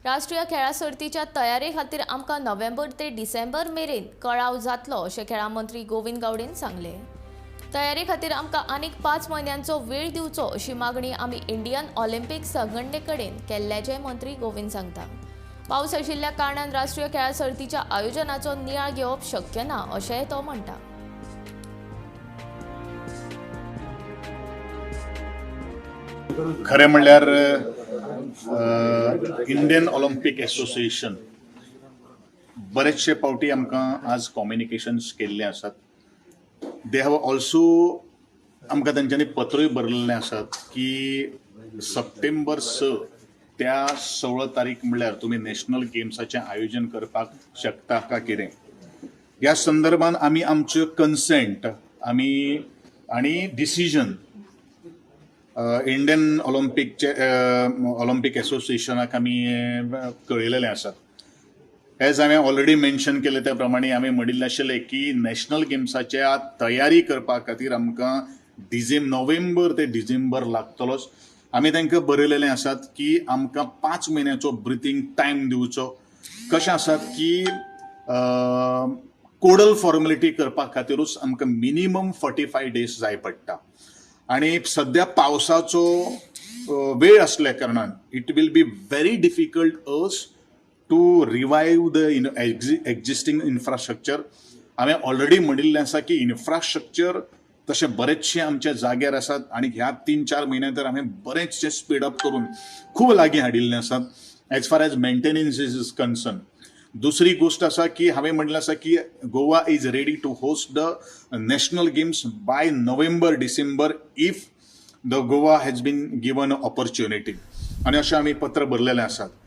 राष्ट्रीय खेळां सर्तीच्या तयारे खातीर आमकां नोव्हेंबर ते डिसेंबर मेरेन कळाव जातलो अशें खेळां मंत्री गोविंद गावडेन सांगलें. तयारे खातीर आमकां आनीक 5 म्हयन्यांचो वेळ दिवचो अशी मागणी आमी इंडियन ऑलिम्पीक संघटने कडेन केल्ल्याचें मंत्री गोविंद सांगता. पावस आशिल्ल्या कारणान राष्ट्रीय खेळां सर्तीच्या आयोजनाचो नियाळ घेवप शक्य ना अशेंय तो म्हणटा. खरें म्हणल्यार इंडियन ऑलिम्पीक एसोसिएशन बरेचशे फावटी आमकां आज कॉम्युनिकेशन्स केल्ले आसात. They have also आमकां तेंच्यांनी पत्रूय बरयल्लें आसात की सप्टेंबर 6 त्या 16 तारीख म्हणल्यार तुमी नॅशनल गेम्साचें आयोजन करपाक शकता का कितें. ह्या संदर्भान आमी आमच्यो कन्सेंट आमी आनी डिसिजन इंडियन ऑलिम्पिकचे ऑलिम्पीक एसोसिएशनाक आमी कळयलेलें आसात. एज हांवें ऑलरेडी मेन्शन केलें त्या प्रमाणे हांवें म्हणिल्लें आशिल्लें की नॅशनल गेम्साच्या तयारी करपा खातीर आमकां नोव्हेंबर ते डिसेंबर लागतलोच. आमी तांकां बरयलेलें आसात की आमकां 5 म्हयन्याचो ब्रिथींग टायम दिवचो. कशें आसात की कोडल फॉर्मेलिटी करपा खातीरूच आमकां मिनिमम 45 डेज जाय पडटा आनी सद्या पावसाचो वेळ आसल्या कारणान it will be very difficult us to revive the existing infrastructure. हांवें ऑलरेडी म्हणिल्लें आसा की इन्फ्रास्ट्रक्चर तशें बरेचशें आमच्या जाग्यार आसात आनी ह्या 3-4 म्हयन्या तर हांवें बरेचशें स्पीड अप करून खूब लागीं हाडिल्लें आसात as far as maintenance is concern. दुसरी गोश्ट आसा की हांवें म्हणलें आसा की Goa is ready to host the national games by November December if the Goa has been given opportunity आनी अशें आमी पत्र बरयलेलें आसात.